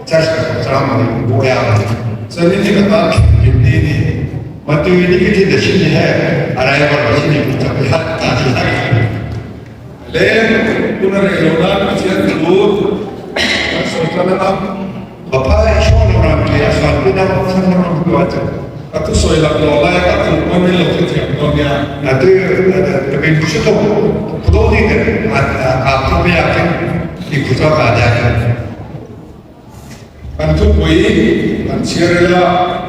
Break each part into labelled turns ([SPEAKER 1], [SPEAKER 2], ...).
[SPEAKER 1] 这是咱们国家的。
[SPEAKER 2] Zanin hi ka tan thlen ni ni.
[SPEAKER 1] 我对你个听的心里还，阿来我心里不怎么样，大家。
[SPEAKER 2] Le tuna rei lo nan Pathian thu kan sawi tlan a.
[SPEAKER 1] 我怕说了呢，也说不到，说了不多。
[SPEAKER 2] Ka thu sawi lak lo lai ka thu pawn min lo hrethiam dawn nia.
[SPEAKER 1] 啊，对，特别不是都不懂的，啊啊，特别要跟你不做大家。
[SPEAKER 2] Kan thupui kan chhiar ila.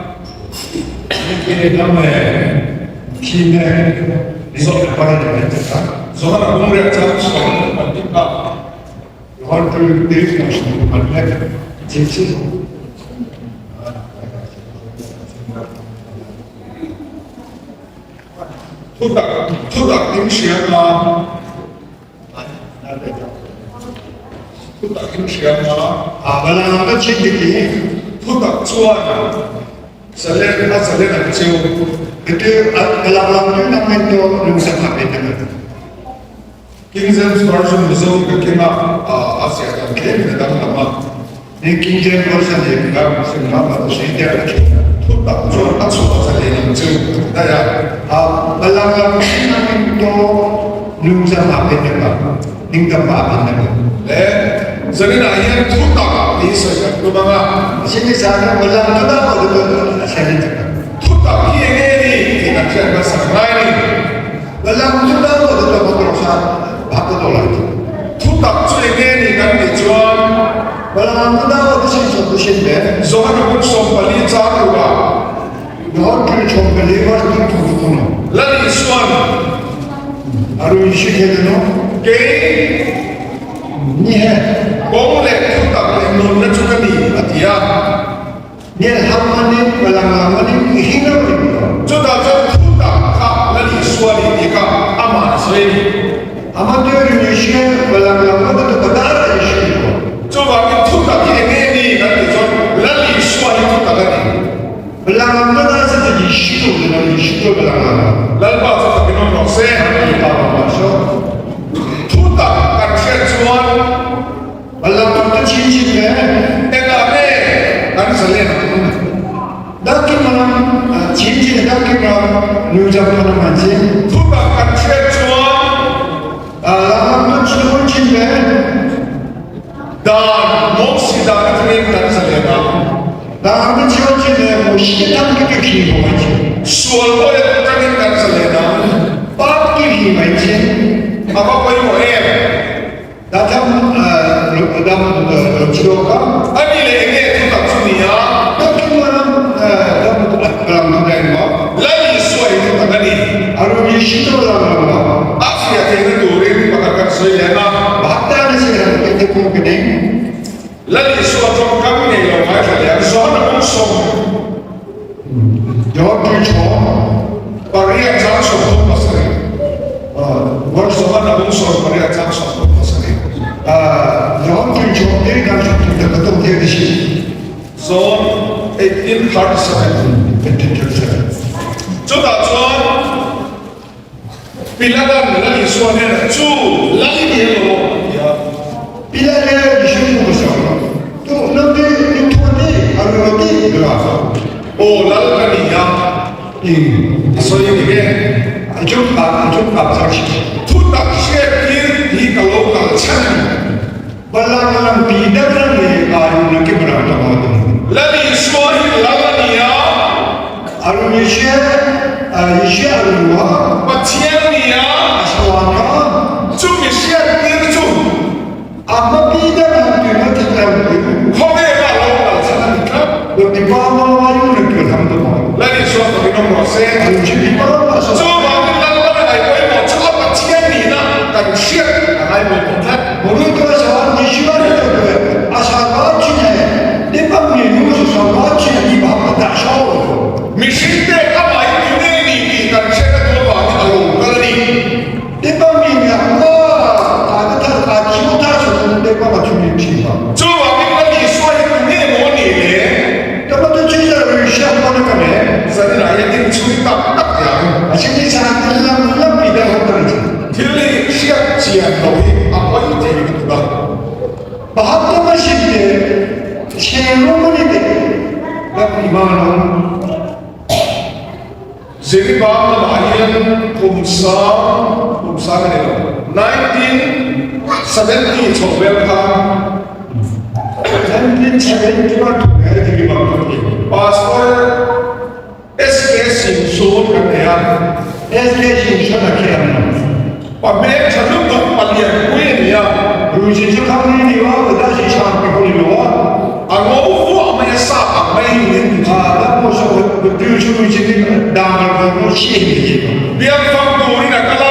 [SPEAKER 2] Zohana kawngriah chang sawi kan tih kha. Thutak thutak in hria nga. Thutak in hria nga. Thutak chuan zalen a zalen ang cheu. King James Version Mizo ka keng a, a ziah dan tlem in a danglam a. Thutak chuan a chhuah zalen ang cheu ka ti daih a. Le zaninah hian thutak tih sawi kan tum ang a. Thutak hi eng nge ni tih kan hriat hmasa ngai a ni. Thutak chu eng nge ni kan tih chuan Johana buk 14 chang rukah Lal Isuan kei kawng leh thutak leh nunna chu ka ni a ti a. Chutah chuan thutak kha Lal Isua ni tih kha amah a sawi a ni. Chuvangin thutak hi eng nge ni kan tih chuan Lal Isua hi thutak a ni. Lalpa chu takin awm rawh se. Thutak kan hriat chuan. Engah nge kan zalen ang? Thutak kan hriat chuan dan Mosi dan atangin kan zalen ang. Sual pawh atangin kan zalen ang. A va pawimawh em? A ni leh enge thutak chu ni a? Lal Isua hi thutak a ni. A fiah theihna turin pakhat kan sawi leh ang a. Lal Isua tawngkam ngei lo ngaithla leh ang. Johana kawng 8 chang 37. Johana kawng 8 chang 37. John 18:37. Chutah chuan Pilatan Lal Isua hnenah chu Lal i ni emaw a ti a. Aw Lal ka ni a, a sawi a ni nge? Thutak hriattir hi ka lo kal chhan a ni. Lal Isua hi Lal a ni a. Pathian a ni a. Chumi hriattir chu khawvela lo kal chhan a ni tlat. Lal Isua fakin awm rawh se. Chuvangin Lal lam a ngaihpawimawh chu a Pathian nihna kan hriat a ngaihpawimawh tlat. Kum sang, kum sang a ni lo, 1970 chho vel khan Pastor SK Singsawn kan nei a.
[SPEAKER 1] SK Singsawn a khi ang lo.
[SPEAKER 2] Pa hmel tha lutuk palian pui a ni a. A ngo vuah mai a sap ang mai hi min ti thin. Biakfang turin a kal a.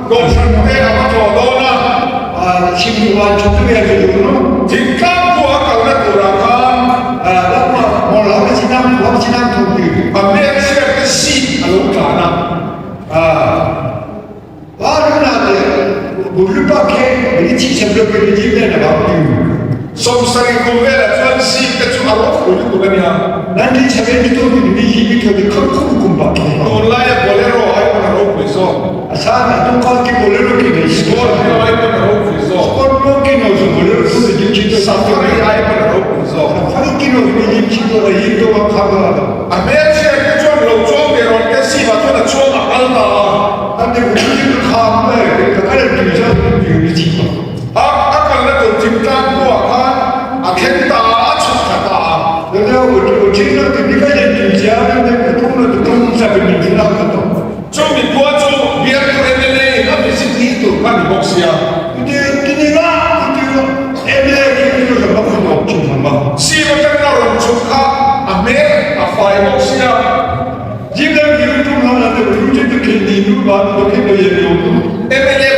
[SPEAKER 2] Kohhran te a va tlawh dawn a. Thingtlang khua a kalna turah khan a hmelhriat te seat a lo tlan a. 70 kum velah chuan seat te chu a ropui lutuk a nia. Tunlaia Bolero ai pawn a ropui zawk. Scorpio ai pawn a ropui zawk. Safari ai pawn a ropui zawk. A hmelchhiat te chuan lo chuang ve rawn te sivah chuan a chuang a kal ta a. A a kalna tur thingtlang khuaah khan a thleng ta a, a chhuk thla ta a. Chumi khua chu bialtu mla in a visit ni tur kha ni bawk sia. Siam atangin a rawn chhuk kha a hmel a fai bawk sia. Mla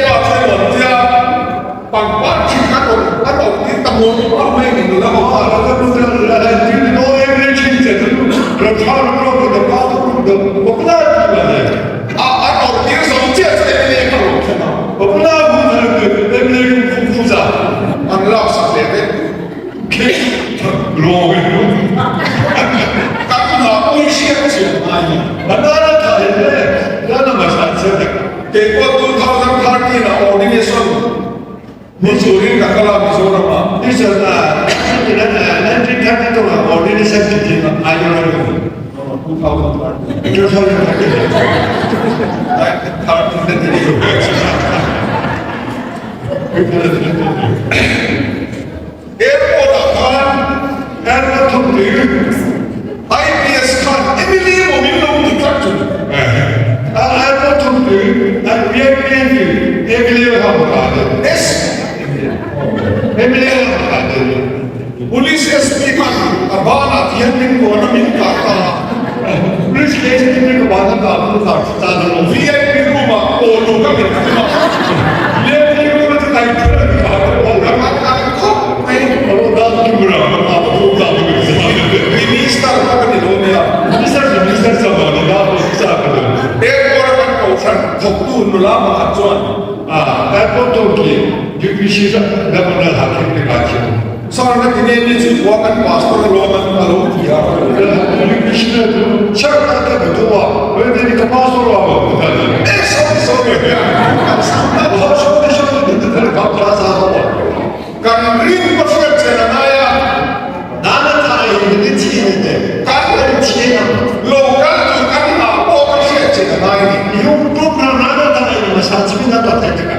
[SPEAKER 2] pa chuan rawn tia pangpar thin kha rawn a rawn tir ta muang muang mai ni nula ho kha. A a rawn tir zo chiah chu mla kha rawn thleng a. An laksak leh vek. Kan hna pui hriat chian ngai ni. Keipawh 2013 ah ordination hmu turin ka kal a Mizoram ah. Airport ah khan IPS khan Emily emaw min lo ti tlat chu. Police SP khan a banah ti hian min vuan a min kah ta a. VIP room ah aw luh ka min tum a. Minister kha ka ni dawn nia. Airport a kan kohhran thawktu nula pakhat chuan. Sir ka ti nge mi chu khua kan pastor a lawm a lo ti a. E sorry sorry Kan rin ka hriat chen a ngai a. Kan lo kal tur kan hah pawh ka hriat chen a ngai ni.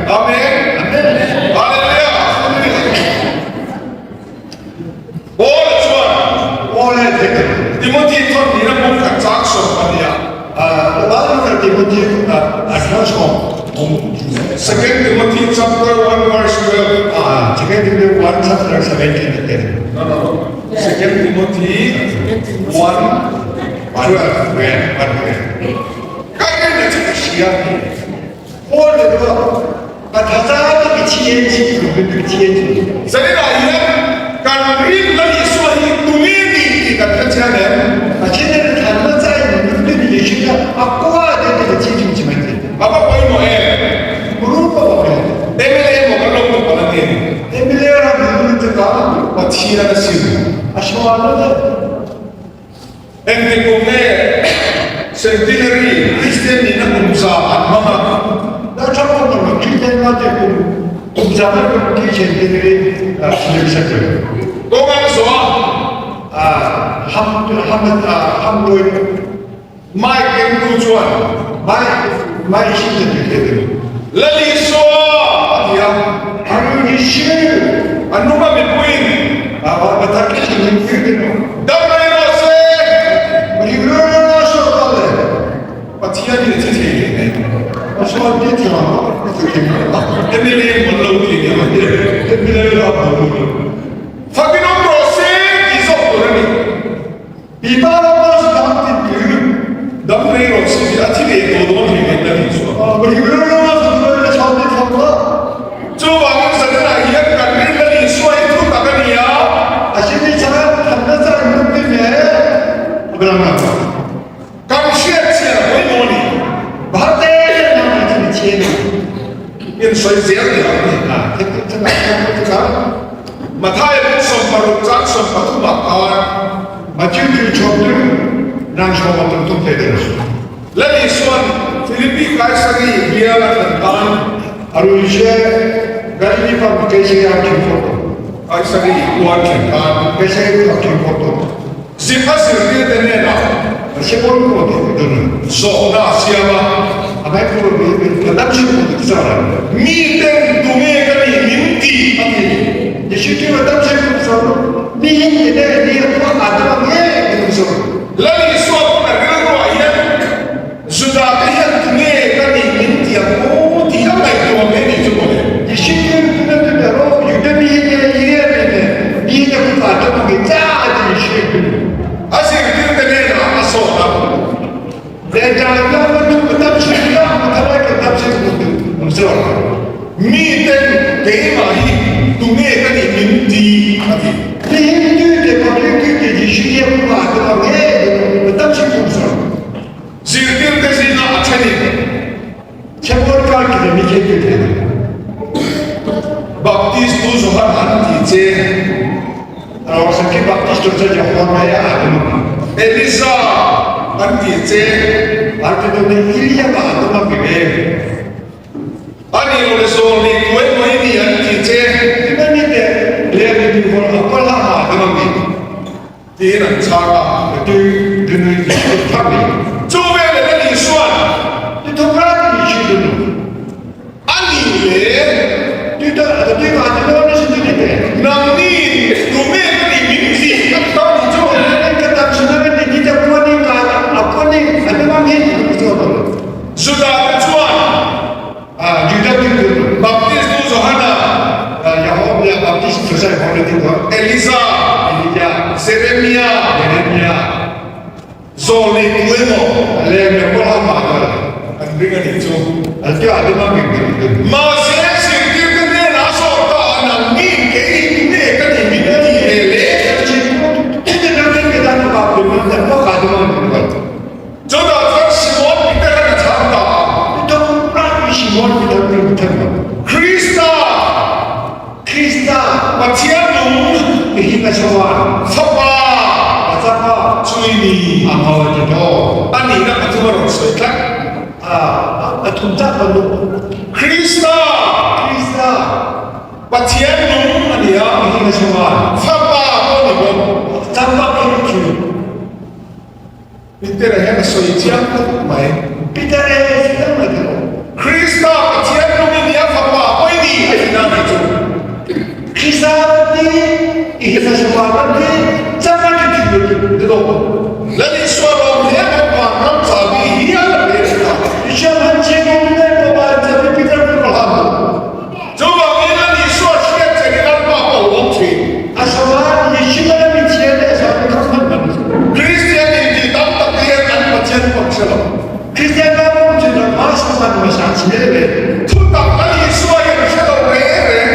[SPEAKER 2] Amen. Hallelujah. Paul chuan Timothy thawn nihna bung khat chang 14 ah. Second Timothy chapter 1 verse 12. No, no, no. Second Timothy 1 12. Ka rin chu ka hria. Zanina hian kan rinna Isua hi tunge ni tih kan hre chiang em? A va pawimawh em? MLA emaw kan lo tum palh a ni. Pathian a sin. Engtik kum nge Centenary Kristian nihna kum za an hmang a? Kawng an zawh a. Mic kengtu chuan.
[SPEAKER 1] Mic mic hsin te ti te.
[SPEAKER 2] Lal Isua a ti a.
[SPEAKER 1] Aru ni shin.
[SPEAKER 2] A hnunga mipuiin.
[SPEAKER 1] A va va tak ki shin ni ti no.
[SPEAKER 2] Dam rei rawh se.
[SPEAKER 1] Ni ru ru ru so ta le.
[SPEAKER 2] Pathian in a thi thei leh mai.
[SPEAKER 1] A chuan ti thi ang a ti thei mai.
[SPEAKER 2] MLA mawn lo ti nia.
[SPEAKER 1] MLA la mawn lo.
[SPEAKER 2] Fakin awm rawh se tih zawk tur a ni.
[SPEAKER 1] Pipa lama dam ti tu.
[SPEAKER 2] Dam rei rawh se tih a thi leh tawh dawn thei leh la tih chu. Chuvangin zanah hian kan rin la ni suai thu tak a ni a. Kan hriat chian a pawimawh a ni. Insawi zel teh ang ni. Mathaia bu 60 chang 33 ah khan. Lal Isua'n Philippi Kaisari bial a thlen tan. Kaisari khua a thlen tan. Zikha zirtirte hnenah zawhna a siam a. Miten tunge ka nih min ti a ti. Lal Isua pawn a rilruah hian Juda te hian tunge ka nih min ti ang maw tih a ngaihtuah mai nih chu mawle. A zirtirte hnenah a sawt a. Miten keimah hi tunge ka nih min ti a ti. Zirtirte zingah a thenin. Baptistu Johan an ti che. Elisa an ti che. A nih loh le zawlni tuai mai ni an ti che. Tiin an chhang a. Chu veleh Lal Isua'n, A nih le, nangni tunge ka nih min ti ka ti ta nih chu. Juda te chuan Baptistu Johana, Elisa, Jeremia, Zawlei tu emaw an ring a nih chu. Mahse zirtirte hnenah a zawh ta a, nangni kei nge ka nih min ti ve le? Chutah chuan Simon Peter-a'n a chhang ta a. Krista! Pathian nung Fapa chu i ni. A nihna pathum a rawn sawi tlat. Krista! Pathian nung a ni a, Fapa pawh a ni bawk. Peter-a hian a sawi chiang khawp mai. Krista Pathian nung i nia fapa pawi ni a ti na ni chu. Lal Isua rawng hle bawk van ram chabi hial a pe thin a. Chuvangin Lal Isua hriat che hi Lalpa pawh a awm thin. Kristian intih tam tak te hian an Pathian pawh an hre lo. Thutak Lal Isua hi an hre lo reng reng.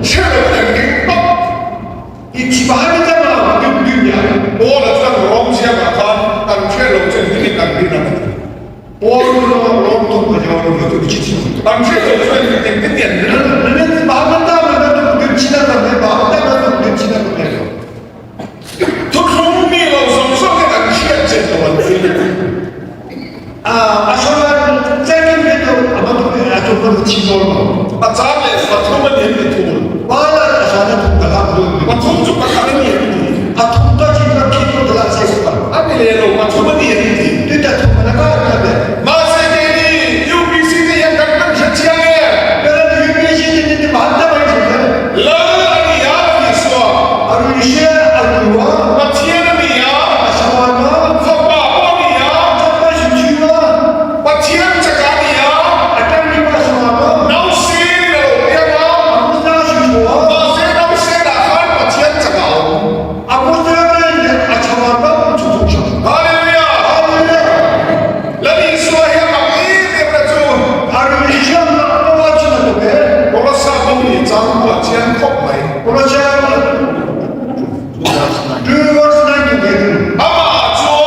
[SPEAKER 2] Hre lo in an ring tawp. Paula chuan Rom ziakah khan kan hre lo chu engtin nge kan rin ang a ti. An hriat loh chuan engtin nge an rin ang? Thuthlung mi lo zawng zawng hian an hriat chet lo an ring. A chang leh pathum a ni an ti thul. Pathum chu pakhat a ni an ti. ni an ti. Mahse keini UPC te hian kan kan hre chiang em? Lal a ni a Isua. Pathian a ni a. Fapa pawh a ni a. Pathian chaka a ni a. Nausen in a lo piang a. Mahse nausen ah khan Pathian chaka a awm. Hallelujah! Lal Isua hi a mak em em na chu. Kolossa bu nih chang bu a chiang khawp mai. Amah chuan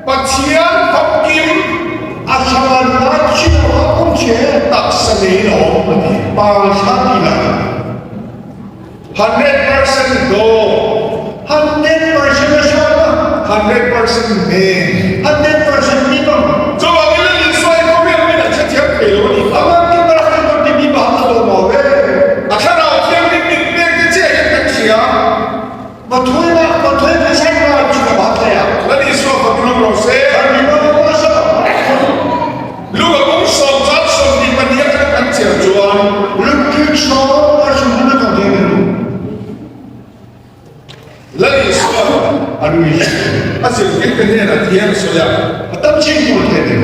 [SPEAKER 2] Pathian famkim taksa neiin a awm a ti. 100% go.
[SPEAKER 1] 100% na siya ba?
[SPEAKER 2] 100% man.
[SPEAKER 1] 100% people.
[SPEAKER 2] Chuvangin Lal Isua hi khawvel min a hrethiam thei lo a ni kha.
[SPEAKER 1] Aman ke malaki to tibi ba ta to mo we.
[SPEAKER 2] A thlarau thianghlim min pek te chiah hian kan hria.
[SPEAKER 1] Mathui ma mathui ma sai ma chu ka ba ta ya.
[SPEAKER 2] Lal Isua fakin awm rawh se.
[SPEAKER 1] Kan ni ma ma sa.
[SPEAKER 2] Luka kawng sawm chan 22 atanga kan chhiar chuan.
[SPEAKER 1] Luke sawm a sum na ka te nu.
[SPEAKER 2] Lal Isua
[SPEAKER 1] Anu i.
[SPEAKER 2] A zirtirte hnenah thiam sawi a.
[SPEAKER 1] A tam chin tur te te.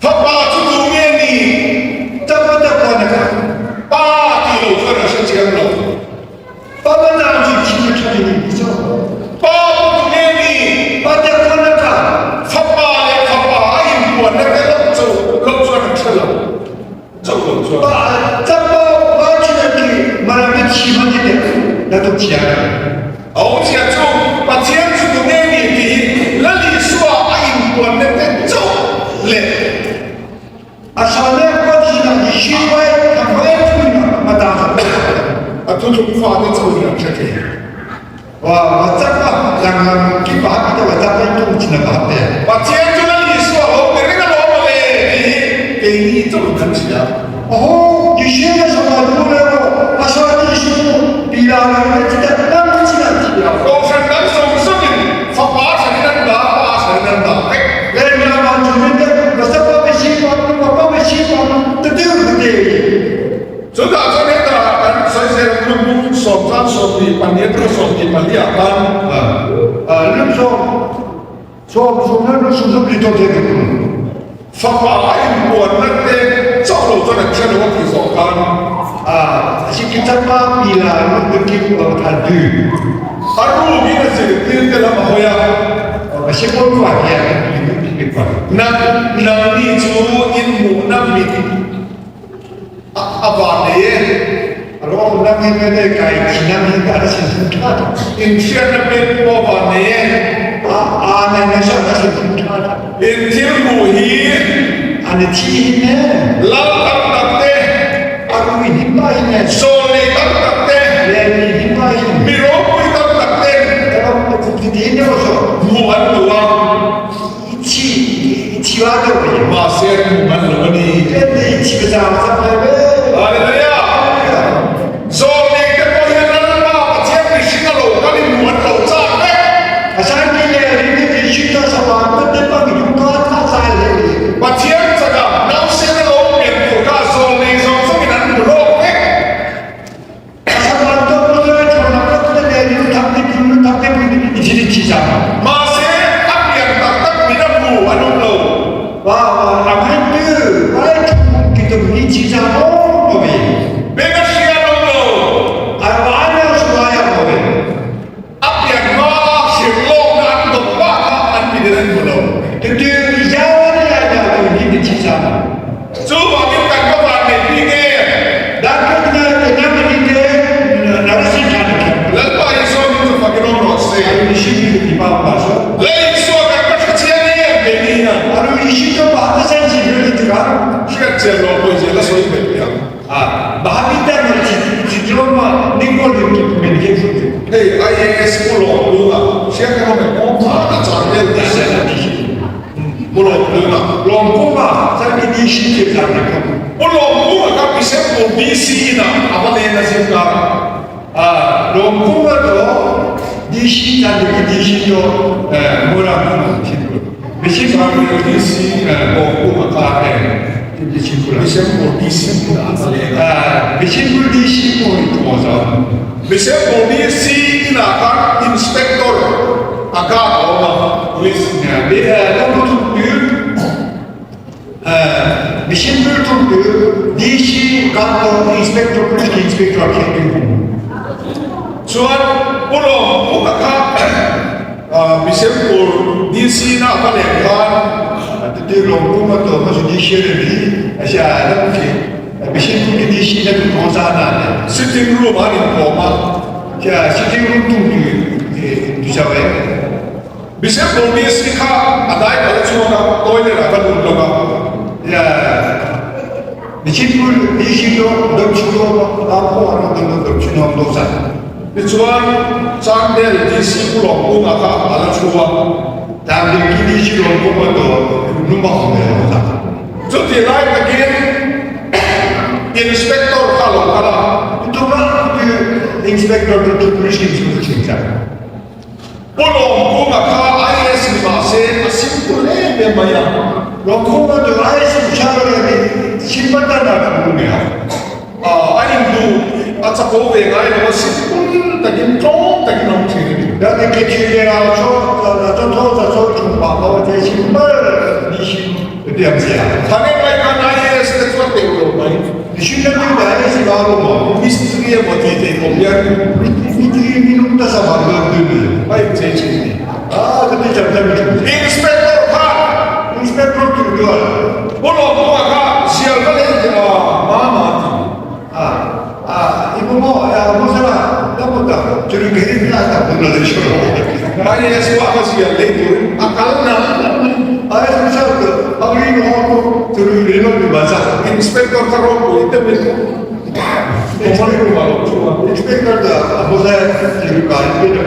[SPEAKER 2] Fapa chu tu nge ni?
[SPEAKER 1] Tapa ta pa na ka.
[SPEAKER 2] Pa tih lo chuan a hre chiang lo.
[SPEAKER 1] Pa ma na chi chi na tha ni ni so.
[SPEAKER 2] Pa pawh tu nge ni?
[SPEAKER 1] Pa ta pa na ka.
[SPEAKER 2] Fapa leh fapa a inpuanna te loh cho loh chuan an hre lo. Cho lo chuan.
[SPEAKER 1] Pa tapa pa chi na ki ma na mi chi ma ni te na tu chia na.
[SPEAKER 2] A awmzia chu Pathian chu tu nge ni tih hi Lal Isua a inpuanna te chauh leh.
[SPEAKER 1] A sawnah Pathian hi hriuai a hmai thun a dah kha.
[SPEAKER 2] A thuthlung fate chauhin an hre thei.
[SPEAKER 1] Wa WhatsApp a langang ki pa ki te WhatsApp in tung chin a pa te.
[SPEAKER 2] Pathian chu Lal Isua lo ti reng alawm mawle tih hi keini chauhin kan hria.
[SPEAKER 1] Aw, i hria na sawm a lu le rawh, a sawi ti su pi la la le ti tak tak chin an ti a.
[SPEAKER 2] Kohhran dang zawng zawngin fapa hranin an dah, pa hranin an dah vek.
[SPEAKER 1] Le na ma chu min te WhatsApp pa pe si pa pa pa pe si pa te te te te.
[SPEAKER 2] Chutah chuan hetah kan sawi zel ang lung bung sawm chuan 24 atanga 24 ah khan.
[SPEAKER 1] Lung sawm sawm sawm na lung sawm sawm li to te te.
[SPEAKER 2] Fapa a inpuanna te chauh lo chuan an hre lo a tih zawh khan.
[SPEAKER 1] Sikitapa pila lung te kim bang than du.
[SPEAKER 2] A rukin a zirtir te lam a hawi a.
[SPEAKER 1] Sikon kwa hian
[SPEAKER 2] Nang nangni chu in hmuhna mit a van nei e.
[SPEAKER 1] Rawng nang hi nge kai thinam hi ka sin thum tha tha.
[SPEAKER 2] In hriatna pek pawh a van nei e.
[SPEAKER 1] A a na na sa ka sin thum tha tha.
[SPEAKER 2] In thil hmuh hi.
[SPEAKER 1] A na thi hi ne.
[SPEAKER 2] Lal tam tak te.
[SPEAKER 1] A rui hi pa hi ne.
[SPEAKER 2] Sawl nei tam tak te.
[SPEAKER 1] Le mi hi pa hi.
[SPEAKER 2] Mi ropui tam tak te.
[SPEAKER 1] Ka ram ka khup ti ti ne so.
[SPEAKER 2] Hmuh an duh a.
[SPEAKER 1] I thi i thi wa do pe.
[SPEAKER 2] Mahse an hmuh man lo a ni.
[SPEAKER 1] Len ne i thi ka jang chak lai ve.
[SPEAKER 2] Hallelujah. Sawl nei te pawh hian Lalpa Pathian mihring a lo kal in hmuh an lo chak vek.
[SPEAKER 1] A san ki le rin ni ti shi ta sa wa ta te pa ki ka tha sai le.
[SPEAKER 2] Pathian chaka nausen a lo pian tur kha sawl nei zawng zawngin an hmu lawk vek. Mahse, a pian tak tak min a hmu an awm lo. Beng a hria an awm lo. A pian hma a hrilh lawkna an dawp bak kha an minin an hmu lo. Chuvangin kan va van nei bik e. Lalpa Isua min chu fakin awm rawh se. Lei Isua kan va hre chiang em keini hian. Hriat chian lo pawh zel a sawi hmel piang. Hei IAS Pu Lawmlunga hriat kha rawh pawm thar a chang vel tih se. Pu Lawmkunga.
[SPEAKER 1] Lawmkunga chuan i ni hri thil zan reng kha.
[SPEAKER 2] Pu Lawmkunga kha Pisempur DC in ah a va len a zing kar ah.
[SPEAKER 1] Lawmkunga chu DC tan de DC to mura mu
[SPEAKER 2] Bisempur DC Bawngkung a kar em? Bisempur DC hmunah a leng a.
[SPEAKER 1] Bisempur DC pawh hi thaw zau.
[SPEAKER 2] Bisempur DC inah khan Inspector a guard a awm a, Police.
[SPEAKER 1] Bisempur DC guard to Inspector Police Inspector a khen tu.
[SPEAKER 2] Chuan Pu Lawmpuka kha Bisempur DC na ka leh khan
[SPEAKER 1] Ti lawm kum a tuah hmasa DC le hi a si ah lam khi Bisempur ki DC na tu thaw za na le
[SPEAKER 2] Sitting room an inkawm a.
[SPEAKER 1] Kia sitting room tung tu tu sa ve.
[SPEAKER 2] Bisempur DC kha a dai pal chuak a, toilet ah ka lut lawk a.
[SPEAKER 1] Ya Bisempur DC to dom chu lo a pho a dom dom chu nom do sa.
[SPEAKER 2] Tichuan, Changdel DC Pu Lawmkunga kha a la thu a.
[SPEAKER 1] Changdel ki DC Lawmkunga to lung a awm ve lo tak.
[SPEAKER 2] Chutih lai takin Inspector kha a lo kal a.
[SPEAKER 1] Tumah chu Inspector chu tu Police in chu ka chim chak.
[SPEAKER 2] Pu Lawmkunga kha IAS ni mah se a simple em em mai a.
[SPEAKER 1] Lawmkunga chu IAS ni tha lo em simple tan a kan hmu mai a.
[SPEAKER 2] A induh a chako ve ngai lo a, simple takin tlawm takin a awm thin a ni.
[SPEAKER 1] Dati ke thi le rau cho cho tho cho cho chung pa ko che simple ni sim ti am sia.
[SPEAKER 2] Thane mai khan IAS te chu a teuh lo mai.
[SPEAKER 1] Ni sim le tu da IAS ba lo mo.
[SPEAKER 2] Mistri emaw tih theih khawp hian.
[SPEAKER 1] Mistri minung ta sa ba lo tu ni.
[SPEAKER 2] A inchei thin a ni.
[SPEAKER 1] Ah ka ti cham cham mi chung.
[SPEAKER 2] Inspector khan.
[SPEAKER 1] Inspector tu chuan.
[SPEAKER 2] Pu Lawmkunga kha zial va lei teh a, mama a ti.
[SPEAKER 1] Ah ah i mu maw ah mu sala ta mu ta churu ke ri na ta mu la chu.
[SPEAKER 2] IAS pa kha zial lei turin a kal na.
[SPEAKER 1] IAS mu sa tu ang ri no ko churu ri no tu ba sa.
[SPEAKER 2] Inspector kha ropui deuhin common room ah lo thu a.
[SPEAKER 1] Inspector ta mu sa churu ka ri na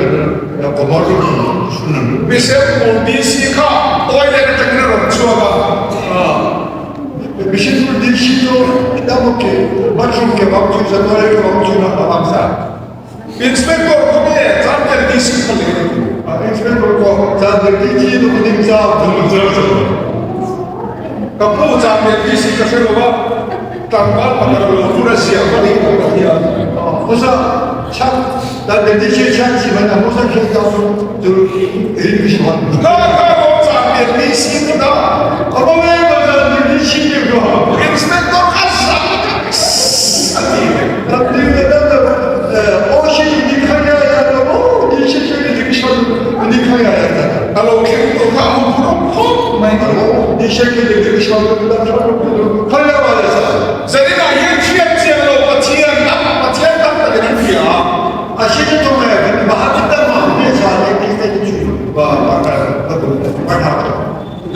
[SPEAKER 1] ka common room sun.
[SPEAKER 2] Bisempur DC kha toilet atangin a rawn chhuak a.
[SPEAKER 1] Bisempur DC chu damawk bathroom ke bang chu sa toilet ke bang chu na bang sa.
[SPEAKER 2] Inspector khaw nge Chandel DC kha lei a ti.
[SPEAKER 1] Inspector ko Chandel DC tu kuning sa thung sa sa.
[SPEAKER 2] Ka pu Chandel DC ka hre lo a, tlangval pakhat lo tur a ziah va lei tur a nia.
[SPEAKER 1] Musa chak Chandel DC chak si man a Musa khel ta chu rin ki shwan.
[SPEAKER 2] Kha kha ko Chandel DC tu da.
[SPEAKER 1] Abo me ba Chandel DC ke ko.
[SPEAKER 2] Inspector kha zam ka a ti. A lo thleng tur kha a hmu rawp khawp mai. Zaninah hian hriat chian lo Pathian tam Pathian tam takin an hria a.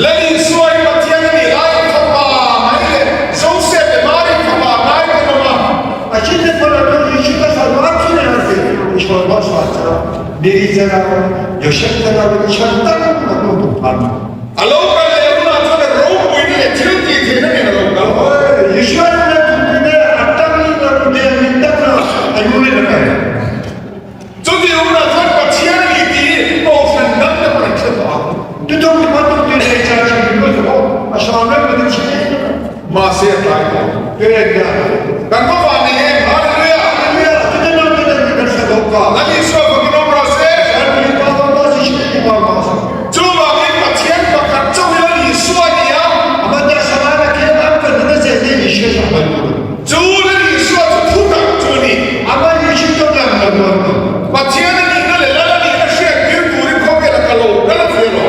[SPEAKER 2] Lal Isua hi Pathian a nih laiin fapa mai leh Joseph leh Mary fapa ngai kan awm a. A lo kal leh hunah chuan a ropuina leh thil tih theihna nen a lo kal. Chutih hunah chuan Pathian a ni tih hi Kohhran dang te pawh an hre tawh ang. Mahse a tlai tawh. Kan va van nei em? Hallelujah! Lal Isua fakin awm rawh se. Chuvangin Pathian pakhat chauh hi Lal Isua a ni a. Chu Lal Isua chu thu tak chu a ni. Pathian a nihna leh Lal a nihna hriat tir turin khawvel a kal lo, kal a ve lo.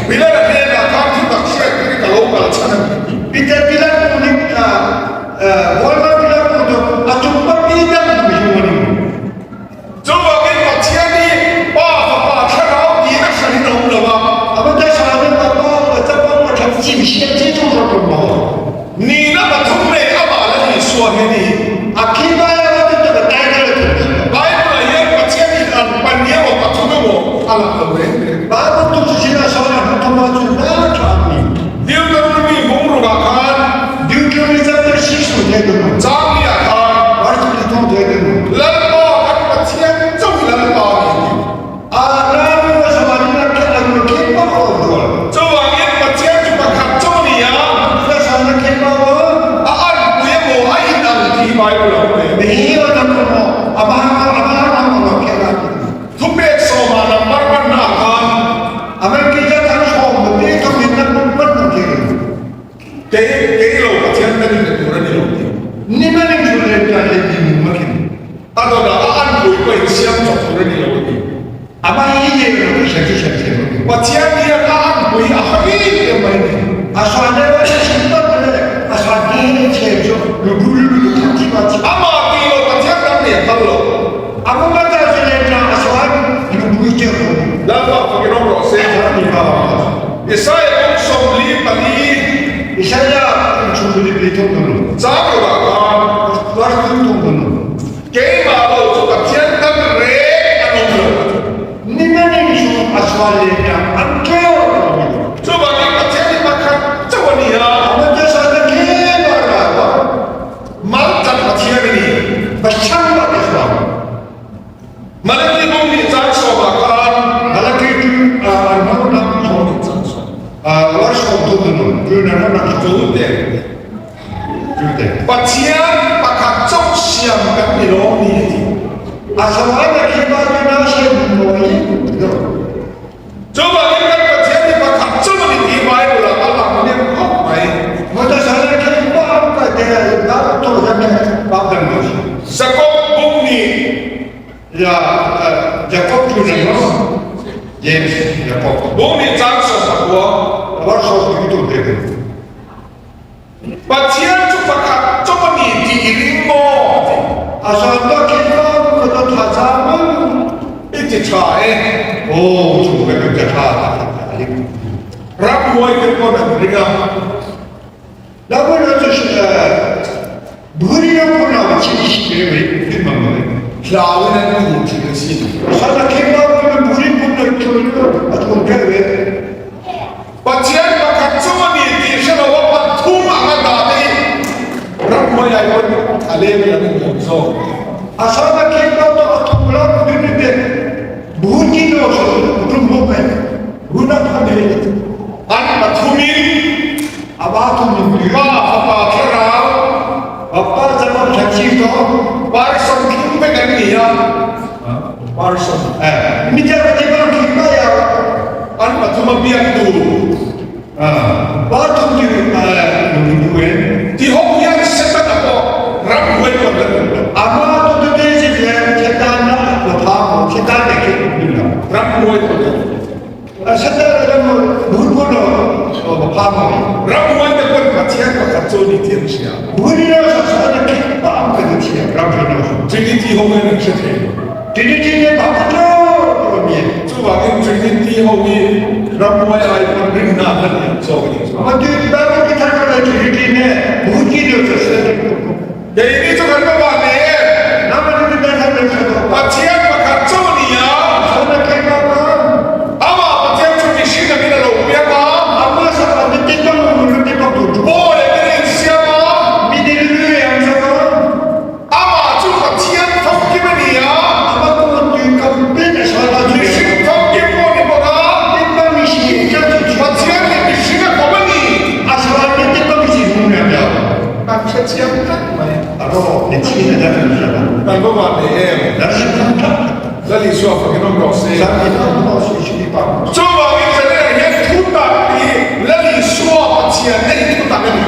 [SPEAKER 2] Pilar a hnenah khan thu tak hriat turin ka lo kal chhan a ni ti. Chuvangin Pathian hi Pa, Fapa, Thlarau tiin a hran in a awm lo a. Nihna pathum nei amah la Isua hi a ni. Bible-ah hian Pathian hi an pahnih emaw pathum emaw a lang lo reng reng. Deuteronomy bungrukah khan. Chang liah khan Lalpa kan Pathian chauh hi Lalpa a ni a ti. Chuvangin Pathian chu pakhat chauh a ni a, a anpui emaw a inang tih hi Bible a awm e. Thupek sawmah number hmanna khan Kei kei lo Pathian ka nih na tur a ni lo tih. A dawtah a anpui pawh insiam chawp tur a ni lo a ti. Pathian hian a anpui a ha em em mai a ni. Amah tih lo Pathian dang nih a phal lo. Lalpa fakin awm rawh se. Isaiah kawng 44 Chang rukah khan keimah lo chu Pathian dang reng an awm lo a ti. Chuvangin Pathian hi pakhat chauh a ni a. Maltlan Pathian a ni. Malaki bung nih caan sawmah khan Pathian pakhat chauh siam kan ni lawm ni a ti. Chuvangin kan Pathian hi pakhat chauh a ni tih Bible ah a lang nem khawp mai. Jakob bung nih Bung nih caan 19. Pathian chu pakhat chauh a ni tih i ring maw? A ti. I ti tha e. Ramhuai te pawn an ring a. Hlauin an khur thin a sin. Pathian pakhat chu a ni tih hre lo a pathum ang a dah te hi ramhnuai ai pawn a leng in an inhawng zawk. An pathumin Pa, Fapa, Thlarau, Parson thum vek an ni a, Parson. An pathum a biak tur. Ti ho hian Setana pawh ramhuai pawn la tum lo. Ramhuai pawn la tum lo. Ramhuai te pawn Pathian pakhat chu a ni tih an hria. Trinity ho hian an hre thei lo. Chuvangin Trinity ho hi ramhuai ai pawn rinna an la lian zawk a ni. Keini chu kan va vah nei em? Pathian pakhat chauh a ni a. Amah Pathian chu mihring angin a lo piang a. Paul engin a insiam a. Amah chu Pathian famkim a ni a. Mihring famkim pawh ni bawk a. Pathian leh mihring a kawm a ni. Kan hre chiang tlat mai. Kan va van nei em? Lal Isua fakin awm rawh se. Chuvangin Zanel hian thu tak hi Lal Isua Pathian na hi thu tak a ni.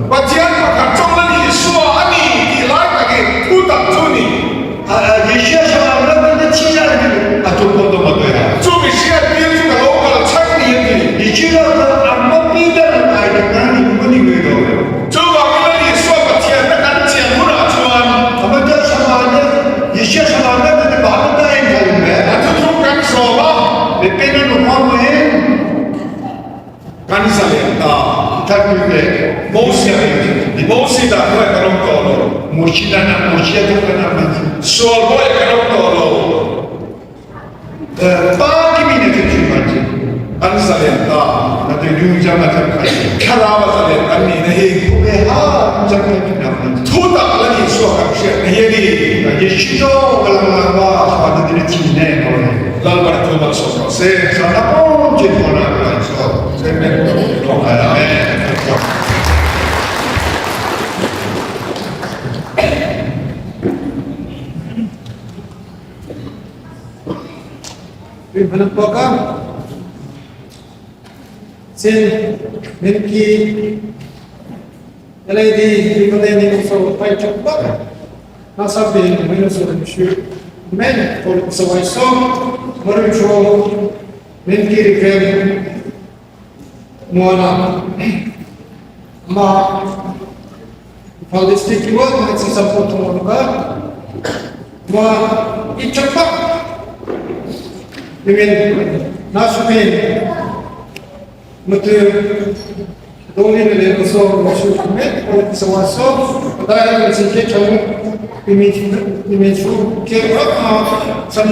[SPEAKER 2] Pathian pakhat chauh Lal Isua a ni tih lai tak hi thu tak chu a ni. Chu mi hriattir chu ka lo kal chhan ni a ti. Chuvangin Lal Isua Pathianna kan chian hunah chuan a thuthlung kan zawm a. Kan zalen ta. Mosia Mosi dan hnuai kan awm tawh lo. Sual hnuai kan awm tawh lo. Kan zalen ta. Lalpan thu malsawm rawh se.
[SPEAKER 3] Sin Minki LED Rivaleni so pai chokpak nasa bin mino so shu men kol sawai so maru Minki Riven Muana ma Imphal district ki wa ma si support thong ka ma i chokpak Imin nasupin mutu dongin le so shu met ko sawaso dai si ke chong image image ke ma sam.